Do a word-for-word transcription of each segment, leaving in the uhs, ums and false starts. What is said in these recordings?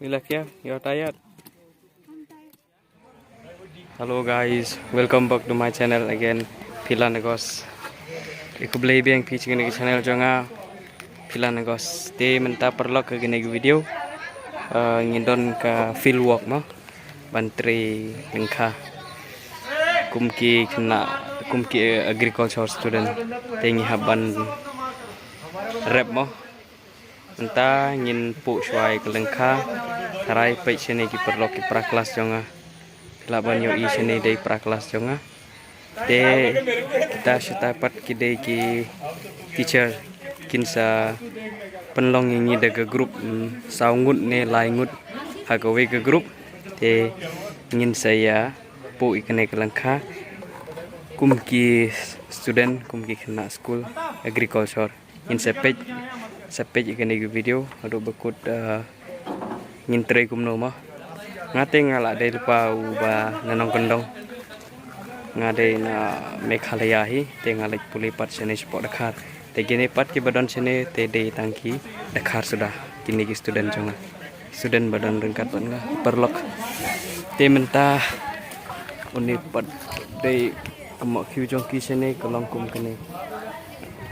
Mila, kya? You're tired? Hello guys, welcome back to my channel again. Phi la nagos. Ïa khublei biang phi sha kane ka channel jong nga. Phi la nagos. Te mynta paralok ha kane ka video, uh, ngin don ka field work mo, ban trei lyngkha kum ki khynnah, kum ki agriculture student. Te ngi hap ban rep mo. Mynta ngin puh shuwa ïa ka lyngkha. Tharai peit shane ki paralok, ki para klas jong nga. Phi lah ban ïohi shane dei para klas jong nga. Te kita shatai pat ki dei ki teacher, kin sa pynlong ïa ngi da ka group, mm, saw ngut ne lai ngut ha kawei ka group. Te ngin sa ïa puh ïa kane ka lyngkha kum ki student, kum ki khynnah skul agriculture. Ngin sa peit, sa peit ïa kane ka video haduh ba kut, uh, ngin trei kumno mo. Nga te nga lah dei lypa uba na nongkyndong. Nga dei na Meghalaya hi, te nga leit pule pat shane shapoh Dkhar. Te kine pat kiba don shane te dei tang ki Dkhar suda, kine ki student jong nga. Student ba don ryngkat bad nga, paralok. Te mynta une pat dei ka mohkhiew jong ki shane ka long kum kane.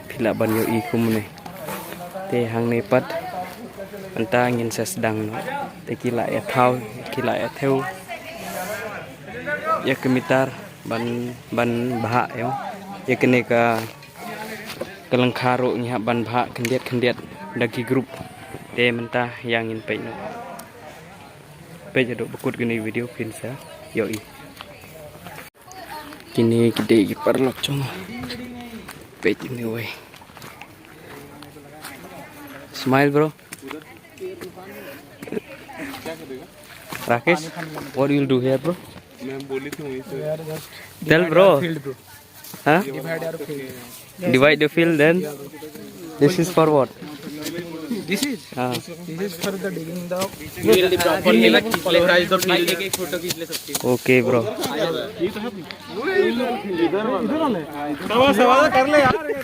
Phi lah ban ïohi kumne. Te hangne pat mynta ngin sa sdang noh. Te ki la ïa thaw, ki la ïa thew ïa ka mitar ban, ban bhah ïa, ïa kane ka, ka lyngkha ruh ngi hap ban bhah khyndiat khyndiat da ki group. Te mynta ïa ngin peit noh. Peit haduh ba kut kane ka video phin sa ïohi. Kine ki dei ki paralok jong nga. Peit kine wei. Smile, bro. Rakesh, what you will do here, bro? Tell, bro. Huh? Divide the field, then this is for what? This is, ah, this is for the digging the field properly, like, clearize the field. Okay, bro.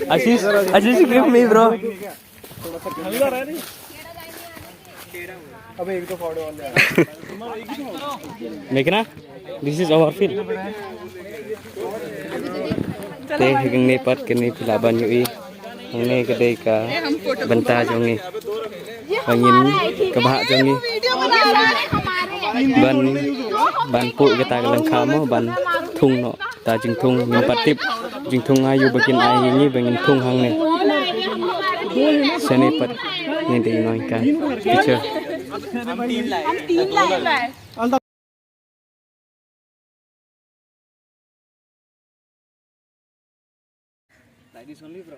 Ashish, Ashish, give me, bro. अबे एक तो फॉरवर्ड वाले आ गए। देखना, this is our field. Te hangne pat kane phi lah ban ïohi. Hangne ka dei ka bynta jong ngi. Ba ngin, ka bhah jong ngi. Ban, ban puh kata ka lyngkha mo, ban thung noh. Ta jingthung ngim pat tip. Jingthung aïu ba kin ai ïa ngi ba ngin thung hangne. Shane pat ngin dei nonghikai. Teacher. Like this only, bro.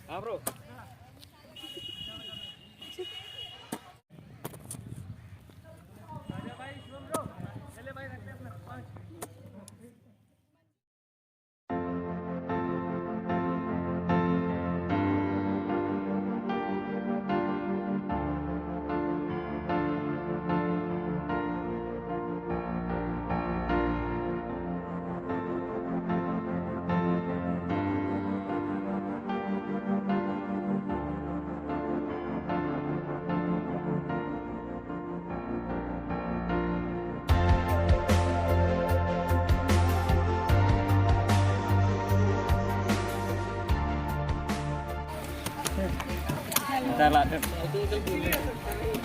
Ah, bro.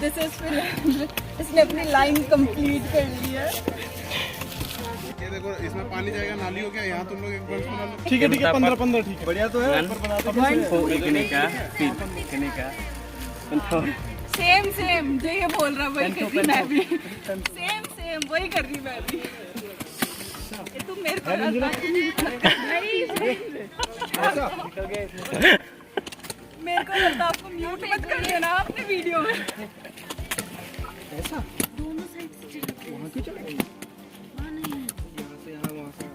This is फिलहाल, इसने अपनी लाइन कंप्लीट कर ली है। ये देखो, इसमें पानी जाएगा, नाली हो गया, यहाँ तुम लोग एक बंच बना लो। ठीक है, ठीक है, पंद्रह, पंद्रह, ठीक है। बढ़िया तो है। One, two, एक, कने का, तीन, कने का। सेम, सेम, जो ये बोल रहा, वही कर रही मैं भी। सेम, सेम, वही कर रही मैं भी। ये तुम मेरे को मेरे को लगता है आपको म्यूट मत कर देना आपने वीडियो में। ऐसा? दोनों साइड से चलो। वहाँ क्यों चले गए? वहाँ नहीं है। यहाँ से यहाँ, वहाँ से यहाँ।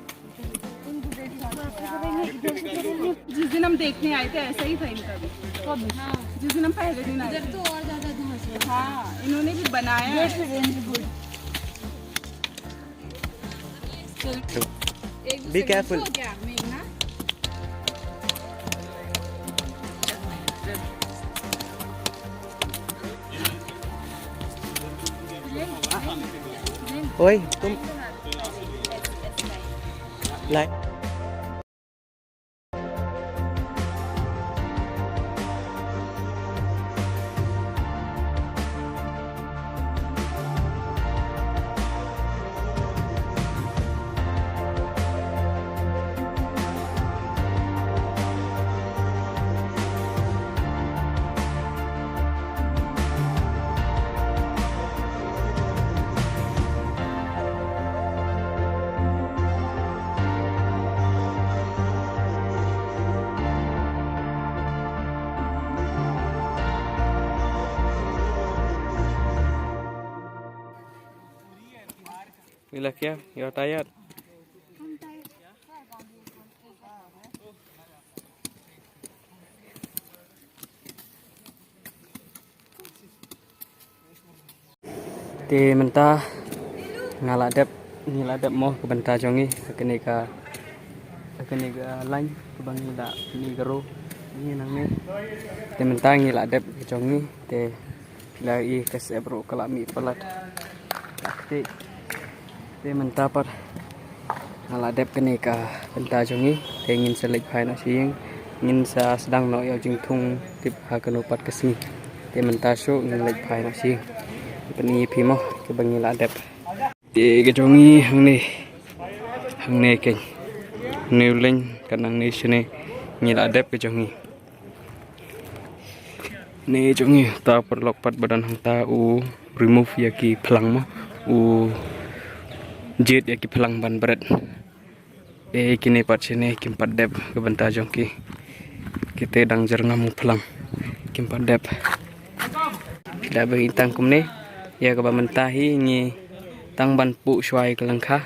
जिस दिन हम देखने आए थे, ऐसा ही था इनका भी। हाँ। जिस दिन हम पहले दिन आए थे। इधर तो और ज्यादा घास है। हाँ, इन्होंने भी बनाया है। Be careful. हो गया, मेघना। Oi, tum. Lai. Phi la kya? You're tired? Te mynta nga la dep, ngi la dep mo ka bynta jong ngi ha kane ka, ha kane ka line kaba ngi la, ngi ka ro ngi nangne. Te mynta ngi la dep ka jong ngi te la i ka sep ruh ka la mih palat. Ka kti. Te mynta pat nga la dep kane ka bynta jong ngi te ngin sa leit phai noh sha ïing, ngin sa sdang noh ïa u jingthung tip ha kano pat ka sngi. Te mynta shuh ngin leit phai noh sha ïing. Pyni ïa phi mo kaba ngi la dep. Te ka jong ngi hangne, hangne keiñ, hangne u leng, ka nangne shane ngi la dep ka jong ngi. Ne jong ngi ta paralok pat ba don hangta u remove ïa ki phlang mo, u jied ïa ki phlang ban bret. Te kine pat shane kim pat dep ka bynta jong ki. Kite dang jyrngam u phlang, kim pat dep. Da ba ngi tang kumne ïa kaba mynta hi ngi tang ban puh shuwa ïa ka lyngkha.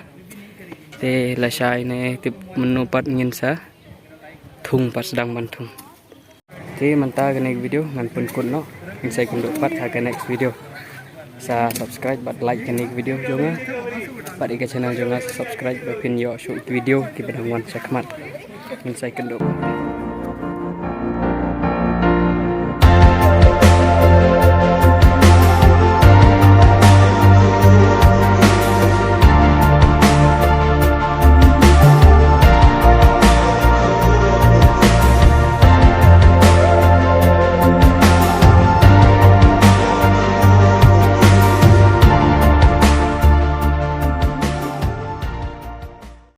Te lashai ne tip mynno pat ngin sa thung pat sdang ban thung. Te mynta kane ka video ngan pynkut noh. Ngin sa ïakynduh pat ha ka next video. Sa subscribe bad like kane ka video jong nga. Bad ïa ka channel jong nga sa subscribe ba phin ïoh shuh ki video kiba dang wan shakhmat. Ngin sa ïakynduh.